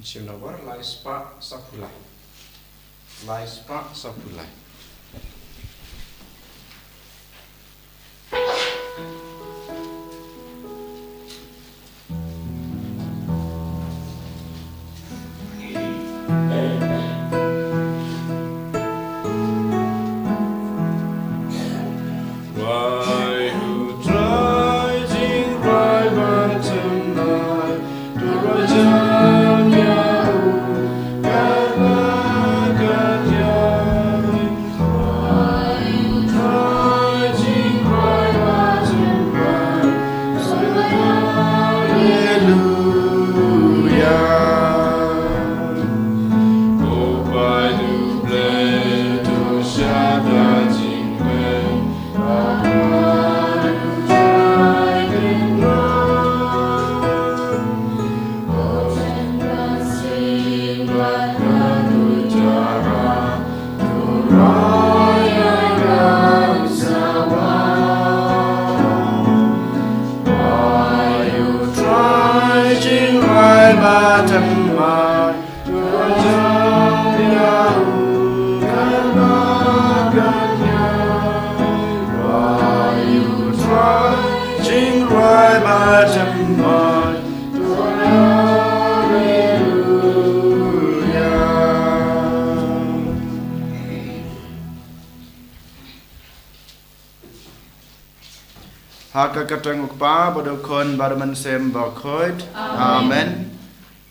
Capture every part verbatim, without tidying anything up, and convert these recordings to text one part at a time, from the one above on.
Shim nombor lai spah saphew lai. Lai spah saphew lai. Ha ka kyrteng u Kpa bad u Khun bad u Mynsiem Bakhuid. Amen.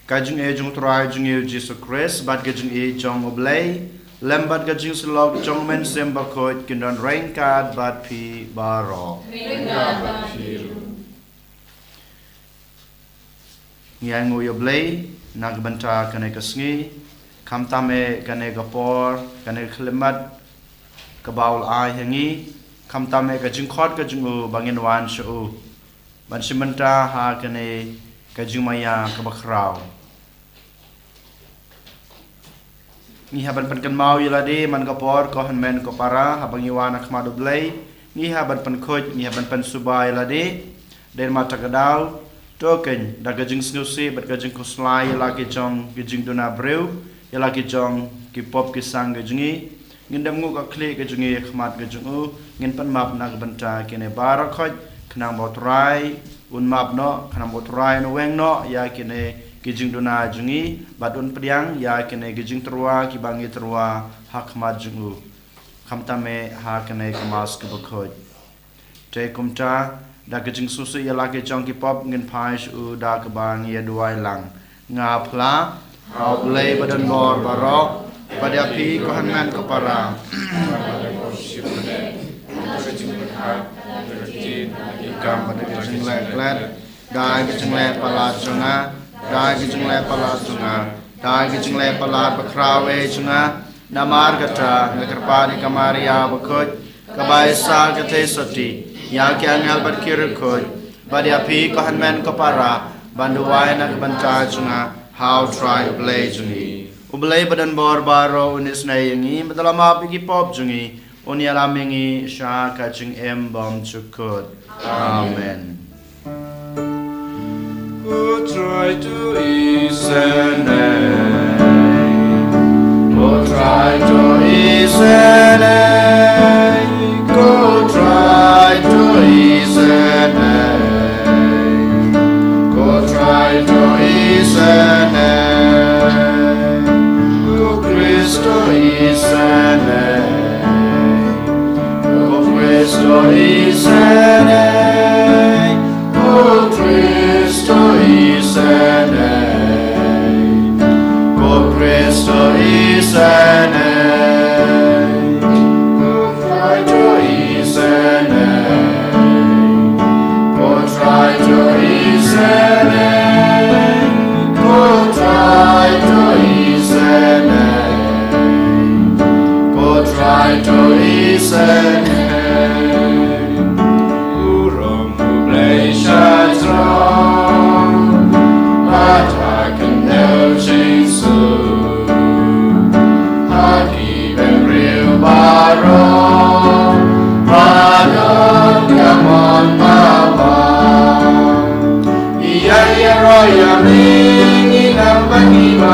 Ka jingïeit jong u Trai jong ngi u Jisu Khrist bad ka jingïeit jong u Blei lem bad ka jingsyllok jong u Mynsiem Bakhuid kin don ryngkat bad phi baroh. Ngi ainguh ïa u Blei na ka bynta kane ka sngi, khamtam eh kane ka por, kane ka khyllipmat kaba u la ai ha ngi, khamtam eh ka jingkhot ka jong u ba ngin wan sha u ban shim bynta ha kane ka jingmaïa kaba khraw. Ngi hap ban pynkynmaw ïa lade man ka por, ko hynmen ko para, haba ngi wan ha khmat u Blei, ngi hap ban pynkhuid, ngi hap ban pynsuba ïa lade. Dei ma kata ka daw, to keiñ da ka jingsngewsih bad ka jingkhuslai ïa la ki jong ki jingduna briew, ïa la ki jong ki pop ki sang ki jong ngi, ngin dem nguh ka khlieh ka jong ngi ha khmat ka jong u, ngin pan map na ka bynta kine baroh khoit, khnang ba u Trai un map noh, khnang ba u Trai un weng noh ïa kine ki jingduna jong ngi, bad un pdiang ïa kine ki jingtyrwa kiba ngi tyrwa ha khmat jong u. Khamtam eh ha kane ka Mass kaba khuid. Te kumta, da ka jingsngewsih ïa la ki jong ki pop ngin phai sha u da kaba ngi ïa duwai lang. Nga phla ha u Blei ba don bor baroh, bad ïa phi ko hynmen ko para, kam bad ka jingleh klet, da ka jingleh palat jong nga, da ka jingleh palat jong nga, da ka jingleh palat bakhraw eh jong nga. Namar kata nga kyrpad ïa ka Maria bakhuid, kaba ai sa ka theisotti ïa ki angel bad ki riewkhuid, bad ïa phi ko hynmen ko para, ban duwai na ka bynta jong nga ha u Trai u Blei jong ngi. U Blei ba don bor baroh un isynei ïa ngi, bad un la map ïa ki pop jong ngi, un ïalam ïa ngi sha ka jingim bymjukut. Amen. Ko Trai to isynei, ko Trai to isynei, ko Trai to isynei, ko Trai to isynei, ko Khrist to isynei. Ko Khrist to isynei, ko Khrist to isynei, ko Khrist to isynei. Ko Trai to isynei, ko Trai to isynei, ko Trai to isynei, ko Trai to isynei. U rong U Blei sha jrong, bad ha ka kynnoh jingsuk, ha ki bynriew baroh, ba don ka mon ba bang. Ïa ïaroh ïa me, ngin ym ban ïa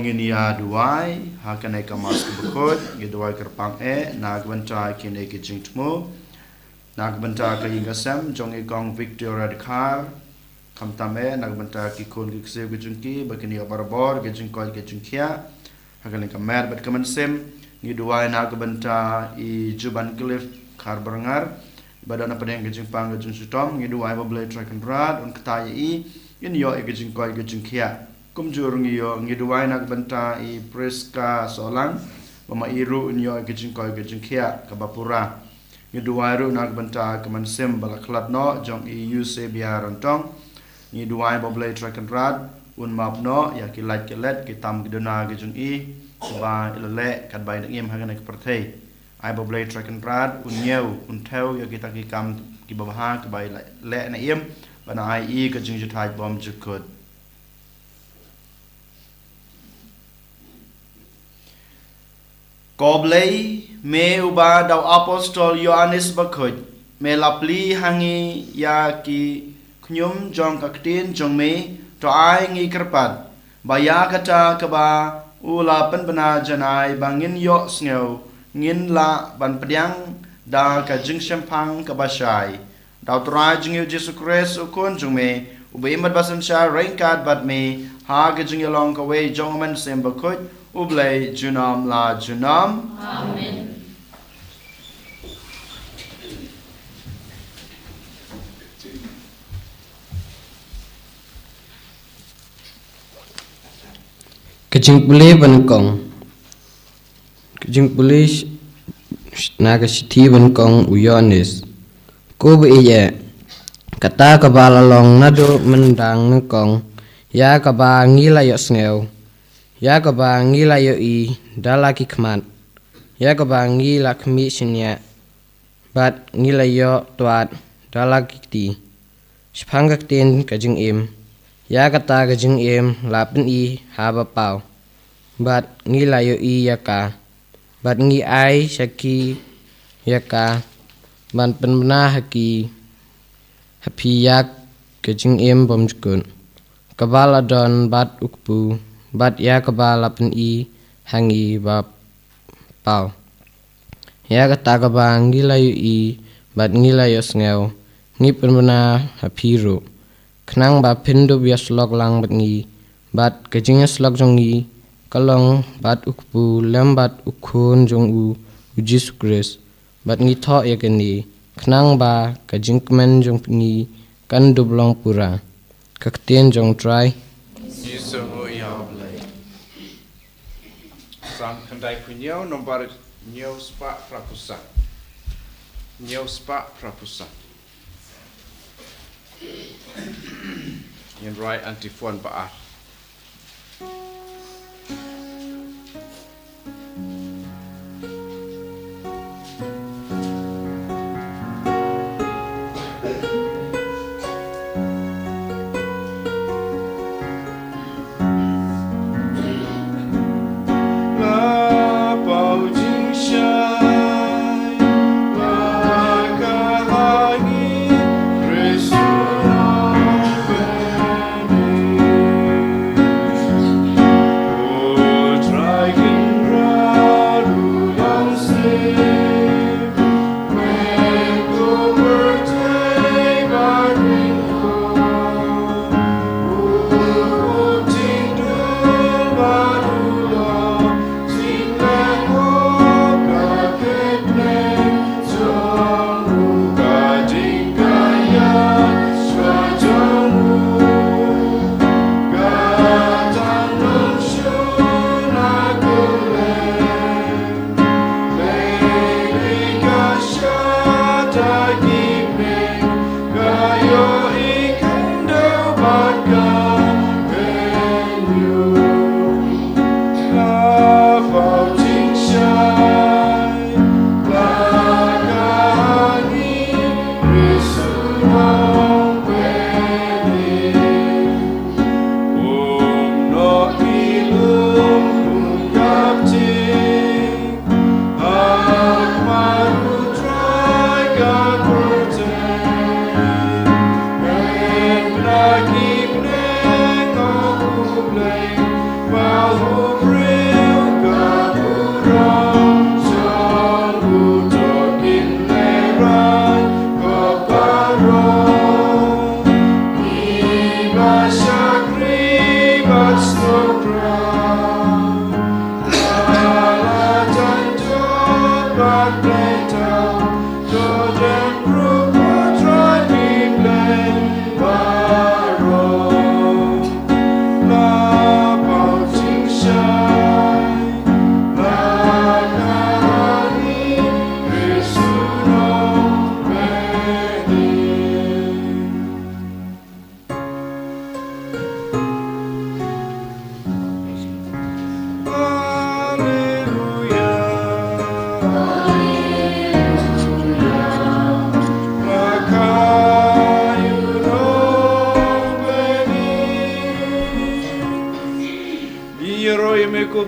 Ngin ïa duwai ha kane ka Mass kaba khuid, ngi duwai kyrpang eh na ka bynta kine ki jingthmu, na ka bynta ka ïing ka sem jong i Kong Victoria Dkhar, khamtam eh na ka bynta ki khun ki ksiew ki jong ki, ba kin ïoh barabor ki jingkoit ki jingkhiah ha ka liang ka met bad ka mynsiem. Ngi duwai na ka bynta i Juban Cliff Kharberngar, ba don hapdeng ka jingpang ka jingshitom. Ngi duwai ba Blei Trai Kynrad un kta ïa i, in ïoh ïa ka jingkoit ka jingkhiah. Kumjuh ruh ngi ïoh, ngi duwai na ka bynta i Priska Sohlang, ba ma i ruh in ïoh ïa ka jingkoit ka jingkhiah kaba pura. Ngi duwai ruh na ka bynta ka mynsiem ba la khlad noh jong i Eusebia Ryntong. Ngi duwai ba Blei Trai Kynrad un map noh ïa ki lait ki let, ki tam ki duna ki jong i, kiba i la leh katba i dang im ha kane ka pyrthei. Ai ba Blei Trai Kynrad un ñiew, un thew ïa kita ki kam kiba bha kiba i la leh na im, bad un ai i ka jingjahthait bymjukut. Ko Blei, me uba da u apostol Ïoannis Bakhuid me la plie ha ngi ïa ki khñium jong ka ktien jong me, to ai ngi kyrpad ba ïa kata kaba u la pynbna janai ba ngin ïohsngew, ngin lah ban pdiang da ka jingshemphang kaba shai. Da u Trai jong ngi u Jisu Khrist u Khun jong me, uba im bad ba synshar ryngkat bad me ha ka jingïalong kawei jong u Mynsiem Bakhuid, U Blei junom la junom. Amen. Ka jingpule ba nyngkong. Ka jingpule sh-, na ka shithi ba nyngkong u Ïoannis. Ko ba ïeit, kata kaba la long naduh mynta nyngkong, ïa kaba ngi la ïohsngew, ïa kaba ngi la ïohi da la ki khmat, ïa kaba ngi la khmih shynñiah, bad ngi la ïoh twad da la ki kti, shaphang ka ktien ka jingim. Ïa kata ka jingim la pyni ha ba paw, bad ngi la ïohi ïa ka, bad ngi ai sha ki ïa ka, ban pynbna ha ki, ha phi ïa ka jingim bymjukut, kaba la don bad u Kpu, bad ïa kaba la pyni ha ngi ba paw. Ïa kata kaba ngi la ïohi bad ngi la ïohsngew, ngi pynbna ha phi ruh, khnang ba phin dup ïasyllok lang bad ngi. Bad ka jingïasyllok jong ngi ka long bad u Kpu lem bad u Khun jong u, u Jisu Khrist. Bad ngi thoh ïa kane, khnang ba ka jingkmen jong ngi kan dup long pura. Ka ktien jong u Trai. Jisu ngi ïa u Blei. Salm khyndai phew hynñiew, nombar hynñiew spah phra phew san. Hynñiew spah phra phew san. Ngin rwai antiphon ba ar.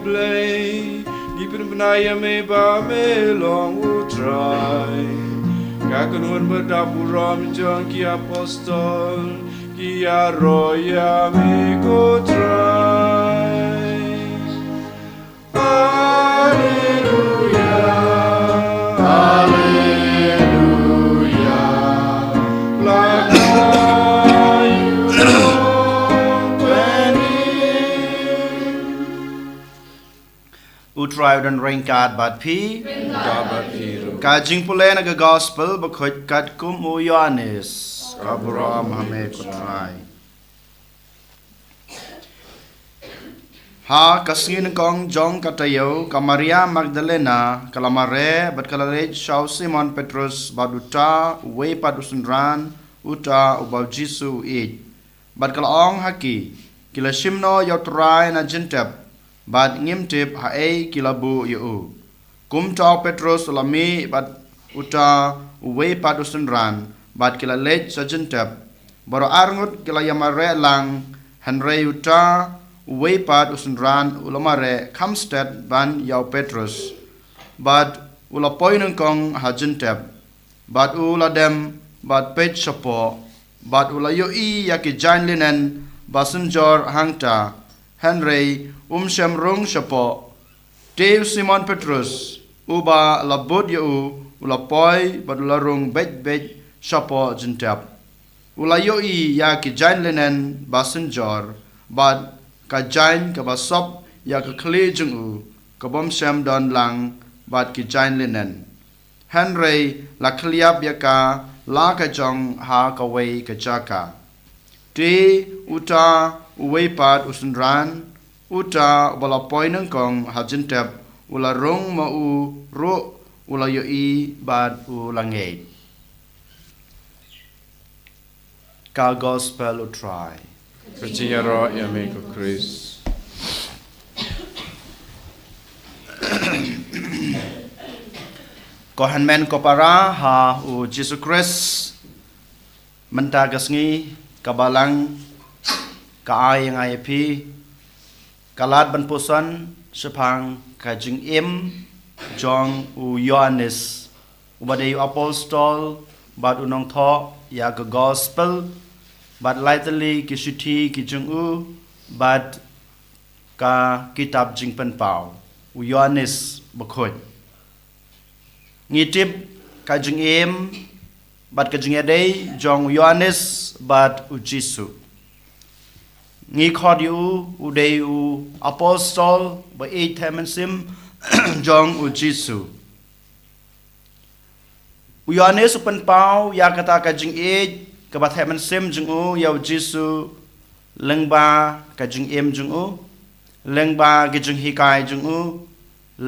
Blei, ngi pynbna ïa me ba me long U Trai. Ka kynhun ba dap burom jong ki apostol, ki ïaroh ïa me ko Trai. Alleluia, alleluia. La ka ïu U Trai u don ryngkat bad phi. Ryngkat bad phi ruh. Ka jingpule na ka gospel bakhuid katkum u Ïoannis. Ka burom ha me ko Trai. Ha ka sngi nyngkong jong ka taïew, ka Maria Magdalena ka la mareh bad ka la leit sha u Simon Petrus bad uta uwei pat u synran uta uba u Jisu u ïeit. Bad ka la ong ha ki, ki la shim noh ïa u Trai na jingtep, bad ngim tip haei ki la buh ïa u. Kumta u Petrus u la mih bad uta uwei pat u synran, bad ki la leit sha jingtep. Baroh arngut ki la ïamareh lang, hynrei uta uwei pat u synran u la mareh kham stet ban ïa u Petrus. Bad u la poi nyngkong ha jingtep. Bad u la dem bad peit shapoh, bad u la ïohi ïa ki jaiñ linen ba synjor hangta, hynrei um shym rung shapoh. Te u Simon Petrus, uba la bud ïa u, u la poi bad u la rung beit beit shapoh jingtep. U la ïohi ïa ki jaiñ linen ba synjor, bad ka jaiñ kaba sop ïa ka khlieh jong u, ka bym shym don lang bad ki jaiñ linen. Hynrei la khylliap ïa ka la ka jong ha kawei ka jaka. Te uta uwei pat u synran, uta uba la poi nyngkong ha jingtep, u la rung ma u ruh, u la ïohi bad u la ngeit. Ka gospel u Trai. Ka jingïaroh ïa me ko Khrist. Ko hynmen ko para ha u Jisu Khrist, mynta ka sngi ka Balang ka ai ïa nga ïa phi ka lad ban puson shaphang ka jingim jong u Ïoannis, uba dei u apostol bad u nongthoh ïa ka gospel, bad lai tylli ki shithi ki jong u, bad ka kitab Jingpynpaw, u Ïoannis bakhuid. Ngi tip ka jingim bad ka jingïadei jong u Ïoannis bad u Jisu. Ngi khot ïa u, u dei u apostol ba ïeit thep mynsiem jong u Jisu. U Ïoannis u pynpaw ïa kata ka jingïeit kaba thep mynsiem jong u ïa u Jisu, lyngba ka jingim jong u, lyngba ki jinghikai jong u,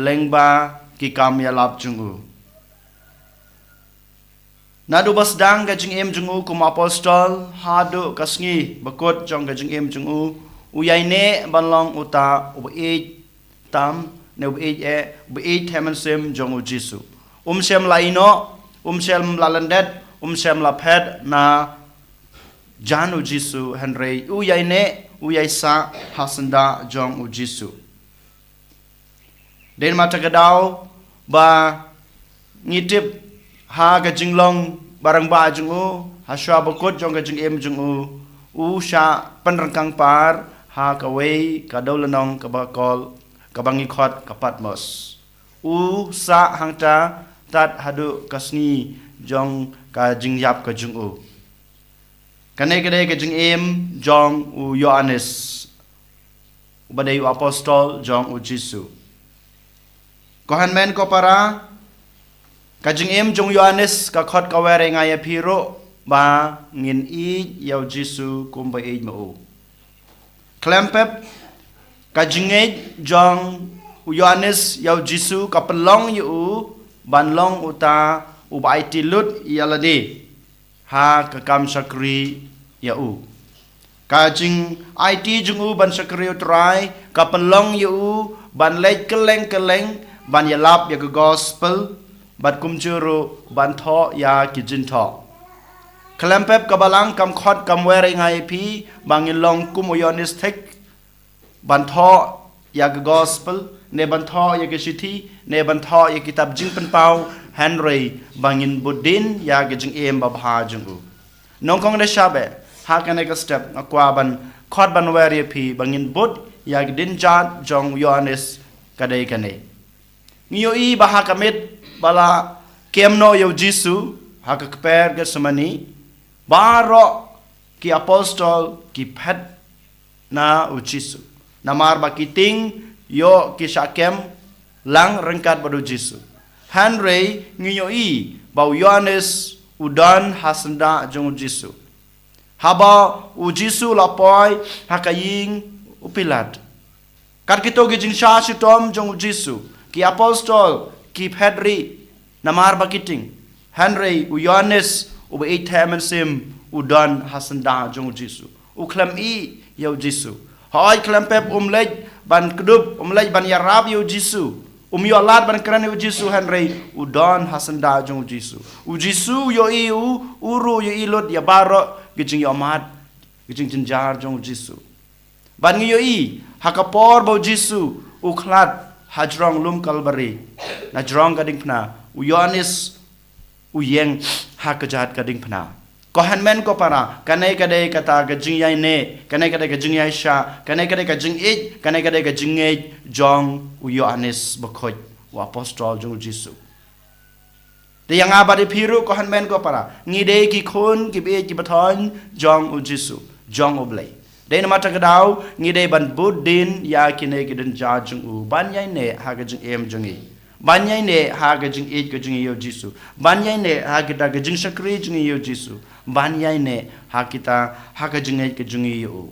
lyngba ki kam ïalap jong u. Naduh ba sdang ka jingim jong u kum apostol haduh ka sngi bakut jong ka jingim jong u, u ïaineh ban long uta uba ïeit tam, ne uba ïeit eh, uba ïeit thep mynsiem jong u Jisu. Um shym la ïehnoh, um shym la lyndet, um shym la phet na jan u Jisu, hynrei u ïaineh, u ïaisah ha syndah jong u Jisu. Dei namar kata ka daw ba ngi tip ha ka jinglong barangbah jong u, ha shuwa bakut jong ka jingim jong u, u shah pynryngkang par ha kawei ka dewlynnong kaba kol, kaba ngi khot ka Patmos. U sah hangta tad haduh ka sngi jong ka jingïap ka jong u. Kane ka dei ka jingim jong u Ïoannis, uba dei u apostol jong u Jisu. Ko hynmen ko para, ka jingim jong u Ïoannis ka khot ka wer ïa nga ïa phi ruh ba ngin ïeit ïa u Jisu kumba ïeit ma u. Khlem pep, ka jingngeit jong u Ïoannis ïa u Jisu ka pynlong ïa u ban long uta uba aiti lut ïa lade ha ka kam shakri ïa u. Ka jingaiti jong u ban shakri u Trai ka pynlong ïa u ban leit kylleng kylleng ban ïalap ïa ka gospel, bad kumjuh ruh ban thoh ïa ki jingthoh. Khlem pep ka Balang kam khot kam wer ïa nga ïa phi ba ngin long kum u Ïoannis thik, ban thoh ïa ka gospel, ne ban thoh ïa ka shithi, ne ban thoh ïa kitab jingpynpaw, hynrei ba ngin bud dien ïa ka jingim babha jong u. Nyngkong de shabe, ha kane ka step nga kwah ban khot ban wer ïa phi ba ngin bud ïa ka dien jat jong u Ïoannis ka dei kane. Ngi ïohi ba ha ka miet ba la kem noh ïa u Jisu ha ka kper Gethsemane, baroh ki apostol ki phet na u Jisu. Namar ba ki tieng ïoh ki shah kem lang ryngkat bad u Jisu. Hynrei ngi ïohi ba u Ïoannis u don ha syndah jong u Jisu. Haba u Jisu la poi ha ka ïing u Pilat, kat kito ki jingshah shitom jong u Jisu, ki apostol ki phet rieh namar ba ki tieng. Hynrei u Ïoannis uba ïeit theh mynsiem u don ha syndah jong u Jisu. U khlem ïeh ïa u Jisu. Hooid khlem pep um leit ban kdup, um leit ban ïarap ïa u Jisu. Um ïoh lad ban kren ïa u Jisu hynrei u don ha syndah jong u Jisu. U Jisu u ïohi u, u ruh u ïohi lut ïa baroh ki jingïohmad, ki jingjynjar jong u Jisu. Bad ngi ïohi ha ka por ba u Jisu u khlad ha jrong lum Kalbari, na jrong ka diengphna, u Ïoannis u ïeng ha kjat ka diengphna. Ko hynmen ko para, kane ka dei kata ka jingïaineh, kane ka dei ka jingïaishah, kane ka dei ka jingïeit, kane ka dei ka jingngeit jong u Ïoannis Bakhuid, u apostol jong u Jisu. Te ïa nga bad ïa phi ruh ko hynmen ko para, ngi dei ki khun ki baieit ki bathoiñ jong u Jisu, jong u Blei. Dei namar kata ka daw ngi dei ban bud dien ïa kine ki dienjat jong u, ban ïaineh ha ka jingim jong ngi, ban ïaineh ha ka jingïeit ka jong ngi ïa u Jisu, ban ïaineh ha kita ka jingshakri jong ngi ïa u Jisu, ban ïaineh ha kita, ha ka jingïeit ka jong ngi ïa u.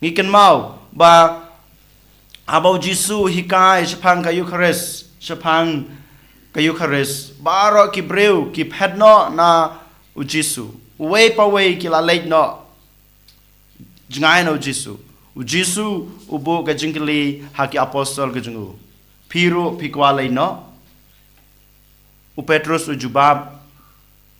Ngi kynmaw ba haba u Jisu u hikai shaphang ka Eukharist, shaphang ka Eukharist, baroh ki briew ki phet noh na u Jisu. Uwei pa uwei ki la leit noh jngai na u Jisu. U Jisu u buh ka jingkylli ha ki apostol ka jong u, phi ruh phi kwah leit noh? U Petrus u jubab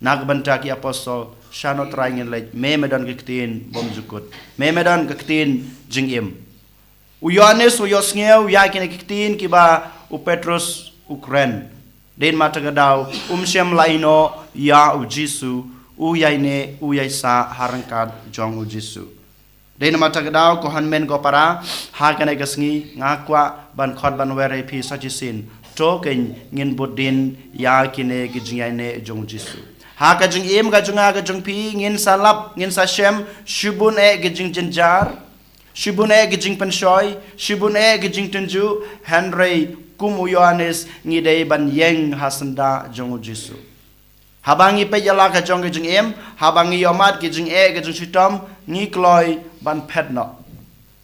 na ka bynta ki apostol, shano Trai ngin leit, me me don ka ktien bymjukut, me me don ka ktien jingim. U Ïoannis u ïohsngew ïa kine ki ktien kiba u Petrus u kren. Dei namar kata ka daw um shym la ïehnoh ïa u Jisu, u ïaineh u ïaisah ha ryngkat jong u Jisu. Dei namar kata ka daw ko hynmen ko para, ha kane ka sngi nga kwah ban khot ban wer ïa phi sa shisien. To kein ngin bud dien ïa kine ki jingïaineh jong u Jisu. Ha ka jingim ka jong nga ka jong phi ngin sa lap, ngin sa shem shibun eh ki jingjynjar, shibun eh ki jingpynshoi, shibun eh ki jingtynjuh, hynrei kum u Ïoannis ngi dei ban ïeng ha syndah jong u Jisu. Haba ngi peit ïa la ka jong ka jingim, haba ngi ïohmad ki jingeh ki jingshitom, ngi kloi ban phet noh.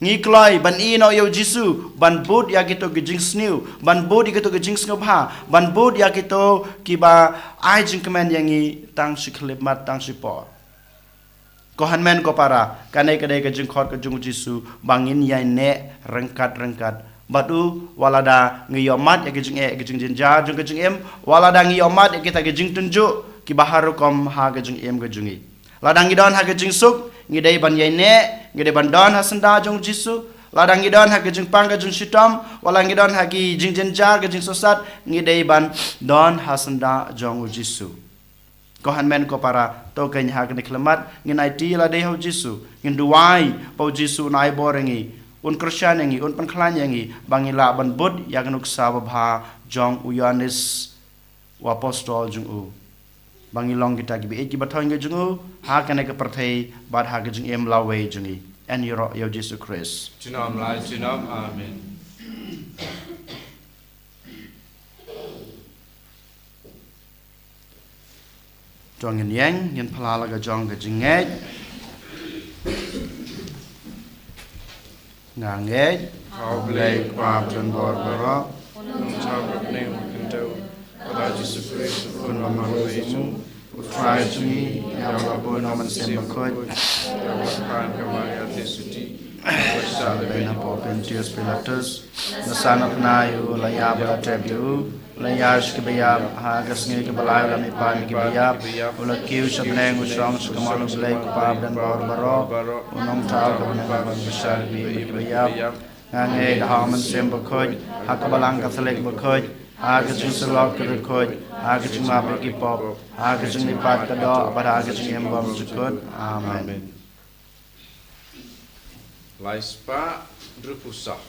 Ngi kloi ban ïehnoh ïa u Jisu, ban bud ïa kito ki jingsniew, ban bud ïa kito ki jingsngewbha, ban bud ïa kito kiba ai jingkmen ïa ngi tang shi khyllipmat, tang shi por. Ko hynmen ko para, kane ka dei ka jingkhot ka jong u Jisu ba ngin ïaineh ryngkat ryngkat bad u, wat lada ngi ïohmad ïa ki jingeh ki jingjynjar jong ka jingim, wat lada ngi ïohmad ïa kita ki jingtynjuh kiba har rukom ha ka jingim ka jong ngi. Lada ngi don ha ka jingsuk, ngi dei ban ïaineh, ngi dei ban don ha syndah jong u Jisu. Lada ngi don ha ka jingpang ka jingshitom, wat la ngi don ha ki jingjynjar ki jingsohsat, ngi dei ban don ha syndah jong u Jisu. Ko hynmen ko para, to kein ha kane ka khyllipmat ngin aiti lade ha u Jisu, ngin duwai ba u Jisu un ai bor ïa ngi, un kyrshan ïa ngi, un pynkhlaiñ ïa ngi ba ngin lah ban bud ïa ka nuksa babha jong u Ïoannis u apostol jong u, ba ngin long kita ki baieit ki bathoiñ ka jong u ha kane ka pyrthei bad ha ka jingim lawei jong ngi. Yn ïaroh ïa u Jisu Khrist. Junom la junom. Amen. To ngin ïeng, ngin phla la ka jong ka jingngeit. Nga ngeit ha u Blei u Kpa badonbor baroh, u nongthaw ha bneng ba kyntiew, bad ha u Jisu Khrist u khun ba marwei jong u, u Trai jong ngi, ïa uba la bun na u Mynsiem Bakhuid, ïa uba la kha na ka Maria Theisotti, u la shah lehbeiñ hapoh Pontius Pilatus, la sah na bnai, u la ïap, la tep ïa u, u la ïaid sha kiba ïap, ha ka sngi kaba lai u la mihpat na kiba ïap, u la kiew sha bneng, u shong sha kamon u Blei u Kpa badonbor baroh, u nongthaw ha bneng ban bishar ïa kiwei kiba ïap. Nga ngeit ha u Mynsiem Bakhuid, ha ka Balang Katholik bakhuid, ha ka jingsyllok ka bakhuid, ha ka jingmap ïa ki pop, ha ka jinglip pat ka doh, bad ha ka jingim bymjukut. Amen. Amen. Lai spah hynriewphew saw.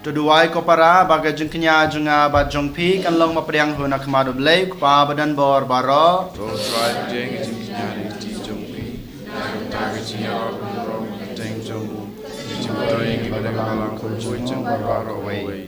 To duwai ko para, ba ka jingkñia jong nga bad jong phi kan long ba pdiang hun ha khmat U Blei U Kpa badonbor baroh. To Trai, pdiang ka jingkñia na ka kti jong phi, bad kumta ka jingïarap ka burom ha ka kti jong u, ka jingpyntrei ïa ngi ha ka balang kaba khuid jong phi baroh kawei.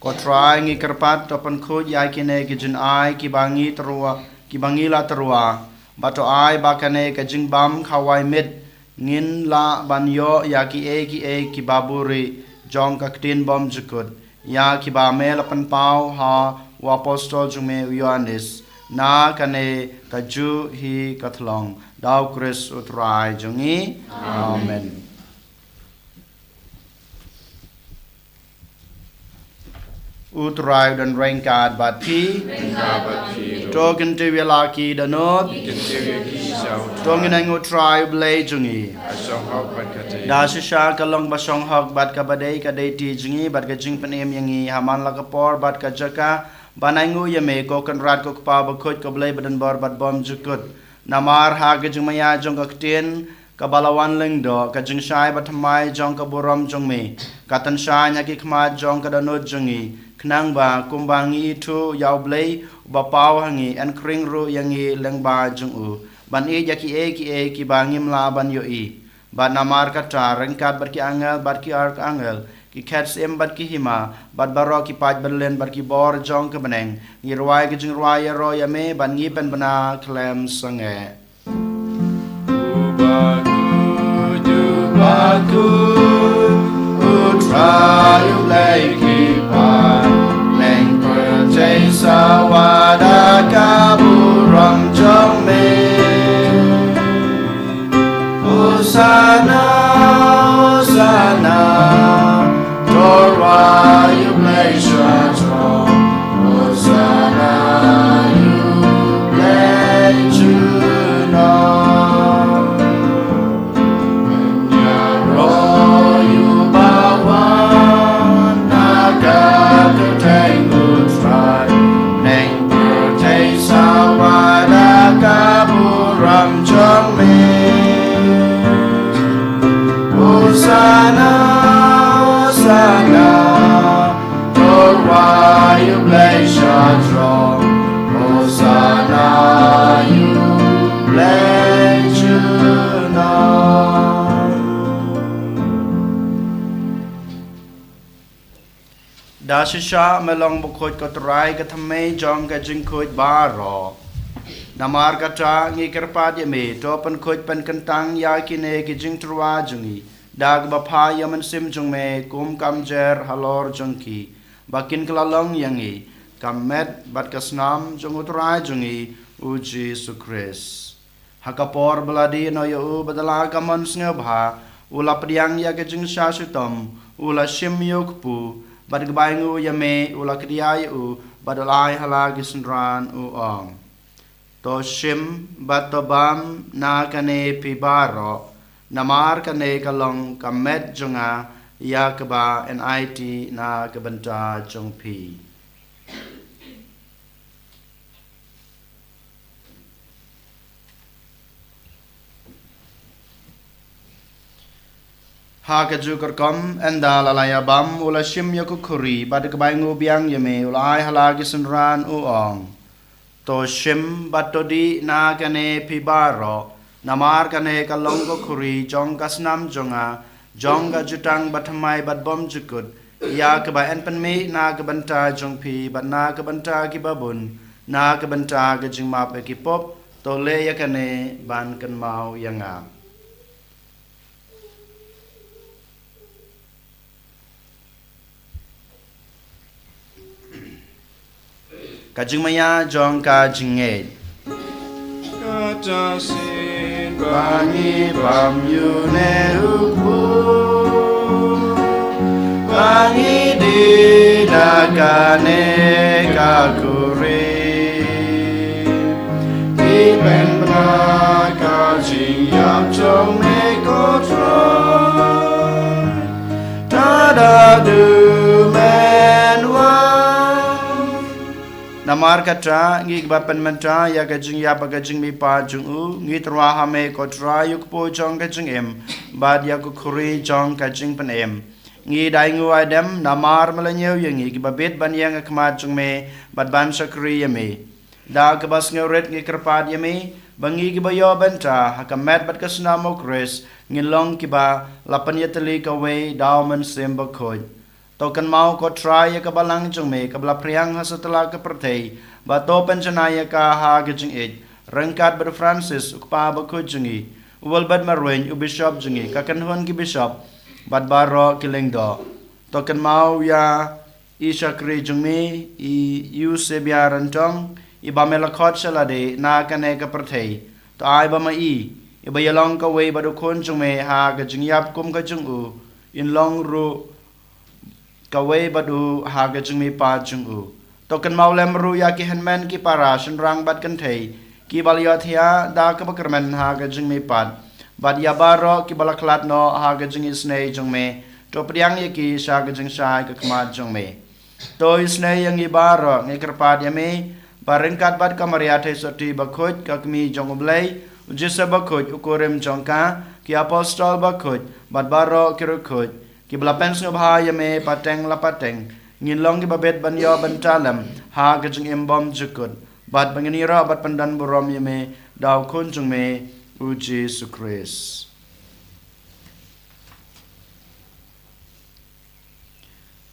Ko Trai, ngi kyrpad, to pynkhuid ïa kine ki jingai kiba ngi tyrwa, kiba ngi la tyrwa. Bad to ai ba kane ka jingbam khawai miet ngin lah ban ïoh ïa kiei kiei kiba buhrieh jong ka ktien bymjukut, ïa kiba me la pynpaw ha u apostol jong me u Ïoannis, na kane ka juh hi ka thlong. Da U Khrist U Trai jong ngi. Amen. Amen. U Trai u don ryngkat bad phi. Ryngkat bad phi ruh. To kyntiew ïa la ki dohnud. Kyntiew ïa ki sha U Trai. To ngin ainguh U Trai U Blei jong ngi. Ka shong hok bad ka dei. Da shisha ka long ba shong hok bad kaba dei ka dei ti jong ngi bad ka jingpynim ïa ngi ha man la ka por bad ka jaka ban ainguh ïa me, ko Kynrad ko Kpa bakhuid, ko Blei badonbor bad bymjukut. Namar ha ka jingmaïa jong ka ktien kaba la wan lyngdoh, ka jingshai bathymmai jong ka burom jong me, ka tynshaiñ ha ki khmat jong ka dohnud jong ngi, khnang ba kumba ngi ithuh ïa U Blei uba paw ha ngi, yn khring ruh ïa ngi lyngba jong u, ban ïeit ïa kiei kiei kiba ngim lah ban ïohi. Bad namar kata, ryngkat bad ki angel bad ki arkangel, ki khet syiem bad ki hima, bad baroh ki paid bymlien bad ki bor jong ka bneng, ngi rwai ka jingrwai ïaroh ïa me, bad ngi pynbna khlem sangeh. U bakhuid, u bakhuid, U Trai U Blei ki paidbah pyrthei sawa da ka burom jong me. Hosanna, Hosanna, to rwai ïa U Blei sha throne. Hosanna ïa U Blei junom. Ïaroh ïa uba wan na ka kyrteng U Trai, bneng pyrthei sawa da ka burom jong me. Hosanna, Hosanna, to rwai ïa U Blei sha throne. Hosanna ïa U Blei junom. Da shisha me long bakhuid ko Trai, ka thymmei jong ka jingkhuid baroh. Namar kata ngi kyrpad ïa me, to pynkhuid pynkyntang ïa kine ki jingtyrwa jong ngi da kaba phah ïa u Mynsiem jong me kum ka mjer halor jong ki, ba kin kylla long ïa ngi ka met bad ka snam jong U Trai jong ngi U Jisu Khrist. Ha ka por ba la dih noh ïa u, bad da la ka mon sngewbha u la pdiang ïa ka jingshah shitom, u la shim ïa u kpu, bad kaba ainguh ïa me u la kdiah ïa u, bad u la ai ha la ki synran, u ong: To shim bad to bam na kane phi baroh, namar kane ka long ka met jong nga ïa kaba yn aiti na ka bynta jong phi. Ha kajuh ka rukom, ynda la la ïa bam, u la shim ïa ka khuri, bad kaba ainguh biang ïa me u la ai ha la ki synran, u ong: To shim bad to dih na kane phi baroh, namar kane ka long ka khuri jong ka snam jong nga, jong ka jutang bathymmai bad bymjukut, ïa kaba yn pynmih na ka bynta jong phi bad na ka bynta ki babun, na ka bynta ka jingmap ïa ki pop. To leh ïa kane ban kynmaw ïa nga. Ka jingmaïa jong ka jingngeit. Kata shisien ba ngi bam ïa une u kpu, ba ngi dih da kane ka khuri, ngi pynbna ka jingïap jong me, ko Trai. Tada du men wan. Namar kata, ngi kiba pynmynta ïa ka jingïap bad ka jingmihpat jong u, ngi tyrwa ha me, ko Trai, ïa u kpu jong ka jingim bad ïa ka khuri jong ka jingpynim. Ngi da ainguh aidem namar me la ñiew ïa ngi kiba bit ban ïeng ha khmat jong me bad ban shakri ïa me. Da kaba sngewrit ngi kyrpad ïa me ba ngi kiba ïoh bynta ha ka met bad ka snam u Khrist ngin long kiba la pynïatylli kawei da u Mynsiem Bakhuid. To kynmaw, ko Trai, ïa ka balang jong me kaba la phriang ha satlak ka pyrthei, bad to pynjanai ïa ka ha ka jingïeit, ryngkat bad u Francis u kpa bakhuid jong ngi, u Wilbert Marwein u bishop jong ngi, ka kynhun ki bishop bad baroh ki lyngdoh. To kynmaw ïa i shakri jong me, i Eusebia Ryntong, iba me la khot sha lade na kane ka pyrthei. To ai ba ma i, iba ïalong kawei bad u Khun jong me ha ka jingïap kum ka jong u, in long ruh kawei bad u ha ka jingmihpat jong u. To kynmaw lem ruh ïa ki hynmen ki para, shynrang bad kynthei, kiba la ïohthiah da kaba kyrmen ha ka jingmihpat, bad ïa baroh kiba la khlad noh ha ka jingisynei jong me. To pdiang ïa ki sha ka jingshai ka khmat jong me. To isynei ïa ngi baroh, ngi kyrpad ïa me ba ryngkat bad ka Maria Theisotti bakhuid, ka Kmie jong u Blei, u Joseph bakhuid u kurim jong ka, ki apostol bakhuid bad baroh ki riewkhuid kiba la pynsngewbha ïa me pateng la pateng, ngin long kiba bit ban ïoh bynta lem ha ka jingim bymjukut, bad ba ngin ïaroh bad pyndonburom ïa me da u Khun jong me, u Jisu Khrist.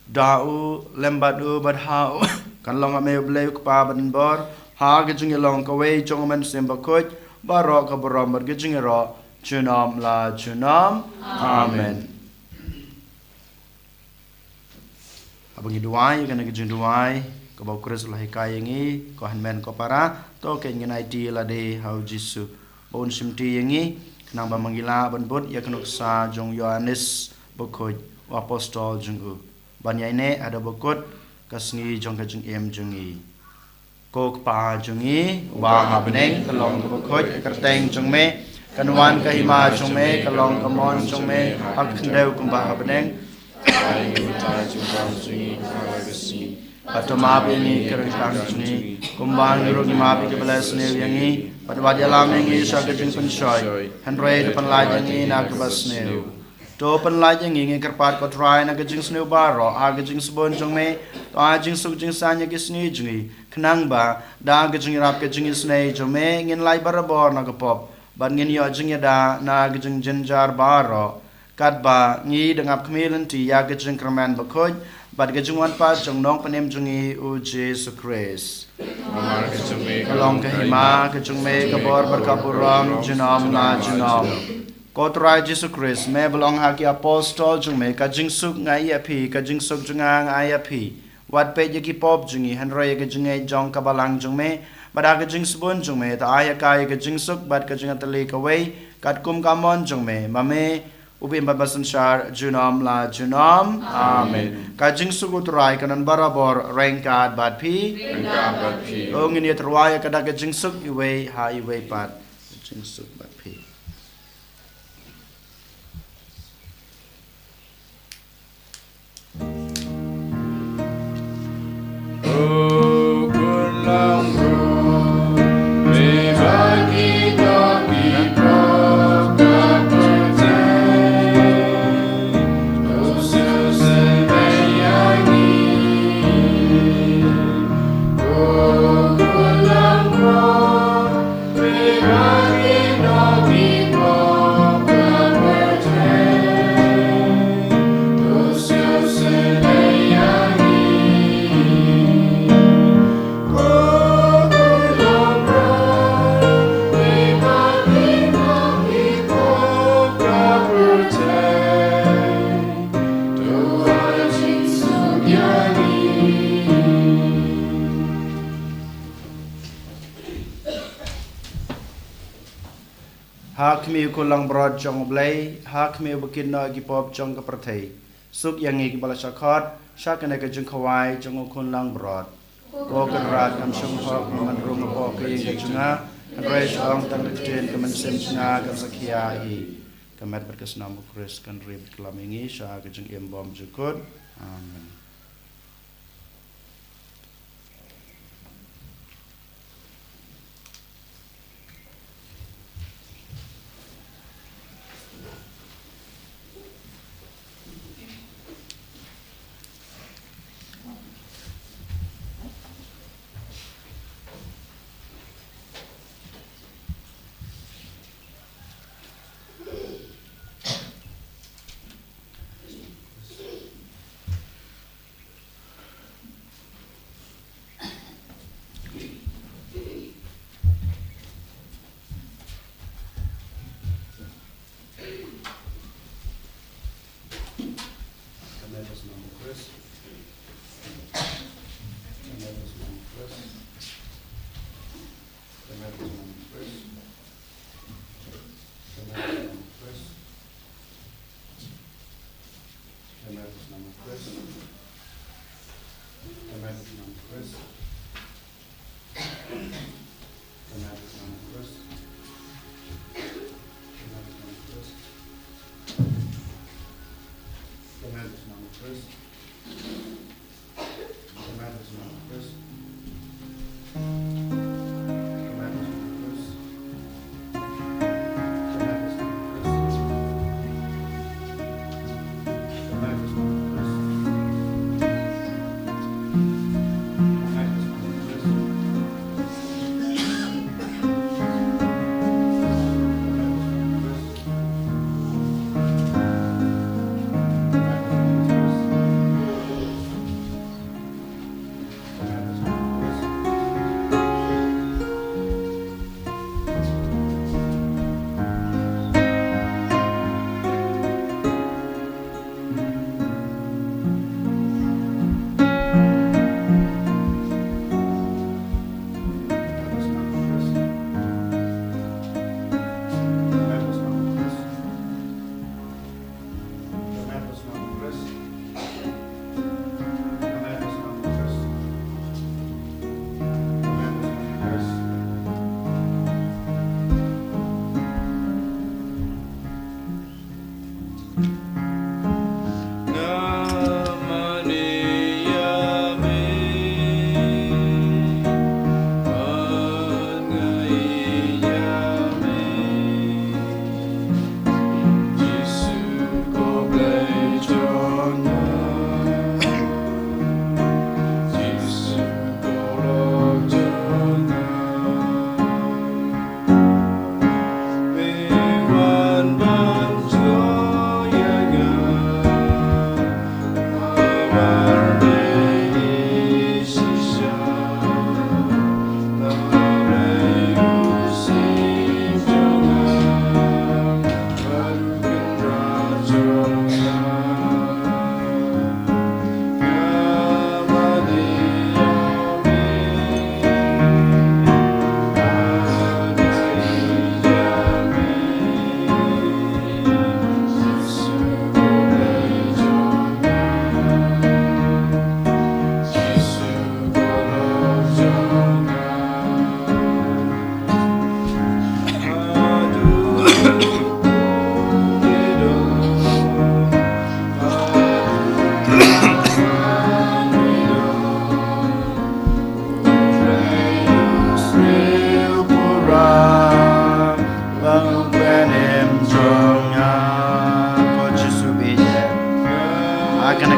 Da u, lem bad u, bad ha u, kan long ha me u Blei u Kpa badonbor, ha ka jingïalong kawei jong u Mynsiem Bakhuid, baroh ka burom bad ka jingïaroh junom la junom. Amen. Haba ngi duwai ïa kane ka jingduwai kaba u Khrist u la hikai ïa ngi, ko hynmen ko para, to ngin aiti lade ha u Jisu ba un shimti ïa ngi, khnang ba ma ngi lah ban bud ïa ka nuksa jong u Ïoannis bakhuid, u apostol jong u, ban ïaineh haduh ba kut ka sngi jong ka jingim jong ngi. Ko Kpa jong ngi uba ha bneng, ka long kaba khuid ka kyrteng jong me, kan wan ka hima jong me, ka long ka mon jong me ha ka khyndew kumba ha bneng. Ai ngi mynta ka jingbam jong ngi ha kane ka sngi. Bad to map ïa ngi ki ryngkang jong ngi, kumba ngi ruh ngi map ïa kiba la sniew ïa ngi. Bad wat ïalam ïa ngi sha ka jingpynshoi, hynrei to pynlait ïa ngi na kaba sniew. To pynlait ïa ngi, ngi kyrpad ko Trai, na ka jingsniew baroh ha ka jingsbun jong me. To ai jingsuk jingsaiñ ïa ki sngi jong ngi, khnang ba da ka jingïarap ka jingisynei jong me ngin lait barabor na ka pop, bad ngin ïoh jingïada na ka jingjynjar baroh, katba ngi da ngap khmih lynti ïa ka jingkyrmen bakhuid bad ka jingwan pat jong u Nongpynim jong ngi u Jisu Khrist. Namar ka jong me ka long ka hima, ka jong me ka bor bad ka burom junom la junom. Ko Trai Jisu Khrist, me ba la ong ha ki apostol jong me, ka jingsuk nga ai ïa phi, ka jingsuk jong nga nga ai ïa phi. Wat peit ïa ki pop jong ngi, hynrei ïa ka jingngeit jong ka balang jong me. Bad ha ka jingsbun jong me, to ai ïa ka ïa ka jingsuk bad ka jingïatylli kawei, katkum ka mon jong me, ba me U bym bad ba synshar junom la junom. Amen. Ka jingsuk U Trai kan don barabor ryngkat bad phi. Ryngkat bad phi. O ngin ïa tyrwa ïa ka dak ka jingsuk iwei ha iwei pat. Jingsuk bad phi. Ha khmih U Khun Langbrot jong U Blei, ha khmih U ba kit noh ïa ki pop jong ka pyrthei. Suk ïa ngi kiba la shah khot sha kane ka jingkhawai jong U Khun Langbrot. Ko Kynrad, ngam shym hok ban rung hapoh ka ïing ka jong nga, hynrei shu ong tang ka ktien, ka mynsiem jong nga kan sa khia hi. Ka met bad ka snam U Khrist kan ri bad kylla ïa ngi sha ka jingim bymjukut. Amen.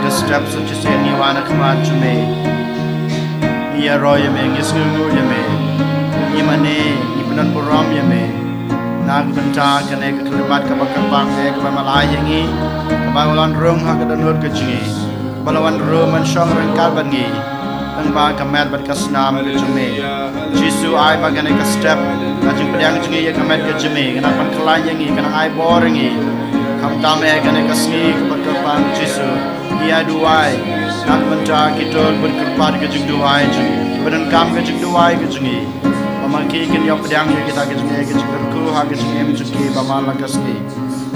Step sa shisien ngi wan ha khmat jong me. Ngi ïaroh ïa me, ngi sngewnguh ïa me. Ngi mane, ngi pynburom ïa me. Na ka bynta kane ka khyllipmat kaba kyrpang eh kaba me la ai ïa ngi, kaba la wan rung ha ka dohnud ka jong ngi, kaba la wan rung ban shong ryngkat bad ngi. Tang ba ka met bad ka snam ka jong me. Jisu, ai ba kane ka step, ka jingpdiang jong ngi ïa ka met ka jong me, ka nang pynkhlaiñ ïa ngi, ka nang ai bor ïa ngi. Khamtam eh kane ka sngi kaba kyrpang, Jisu, ngi ïa duwai na ka bynta kito kiba kyrpad ka jingduwai jong ngi, kiba donkam ka jingduwai ka jong ngi, ba ma ki kin ïoh pdiang ïa kita ka jingeh ka jingkyrkhu ha ka jingim jong ki ba man la ka sngi.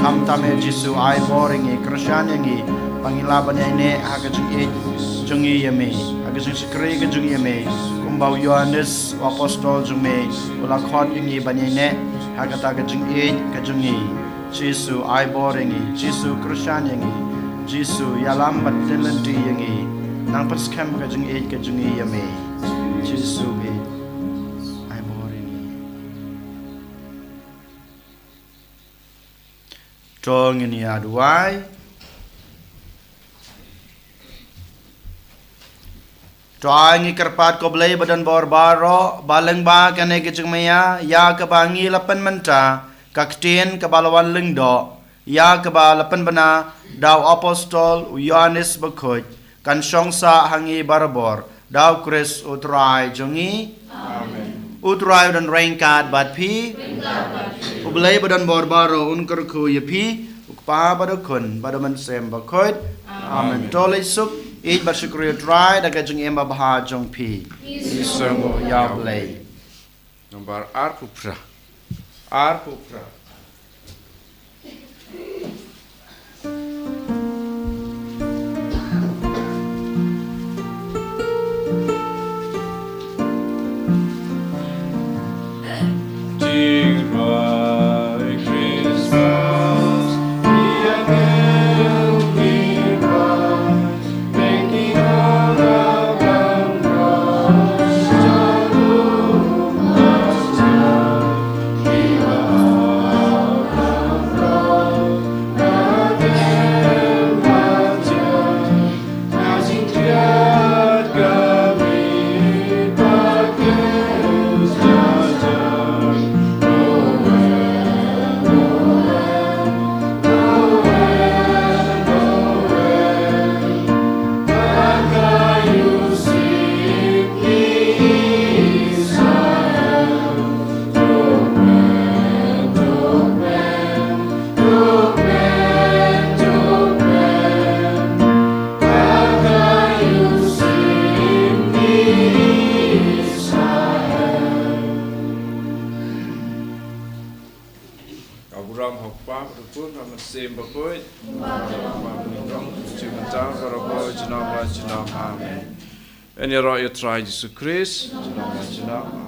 Khamtam eh Jisu, ai bor ïa ngi, kyrshan ïa ngi, ba ngin lah ban ïaineh ha ka jingïeit jong ngi ïa me, ha ka jingshakri ka jong ngi ïa me, kumba u Ïoannis u apostol jong me u la khot ïa ngi ban ïaineh ha kata ka jingïeit ka jong ngi. Jisu, ai bor ïa ngi. Jisu, kyrshan ïa ngi. Jisu, ïalam bad pynlynti ïa ngi. Nang pynskhem ka jingïeit ka jong ngi ïa me. Jisu, ai bor ïa ngi. To ngin ïa duwai. To ai ngi kyrpad, ko Blei ba don bor baroh, ba lyngba kane ka jingmaïa ïa kaba ngi la pynmynta, ka ktien kaba la wan lyngdoh, ïa kaba la pynbna da u apostol u Ïoannis Bakhuid, kan shong sah ha ngi barabor da u Khrist u Trai jong ngi. Amen. U Trai u don ryngkat bad phi. U Blei ba don bor baroh un kyrkhu ïa phi, u Kpa bad u Khun bad u Mynsiem Bakhuid. Amen. To leit suk, ïeit bad shukri u Trai da ka jingim babha jong phi. Ngi sngewnguh ïa u Blei. Nambar arphew phra. Arphew phra. Ka burom ha u Kpa, bad u Khun, bad u Mynsiem Bakhuid. Ka burom ha u Kpa, bad u Khun, bad u Mynsiem Bakhuid. Amen. Yn ïaroh ïa u Trai Jisu Khrist. Junom la junom.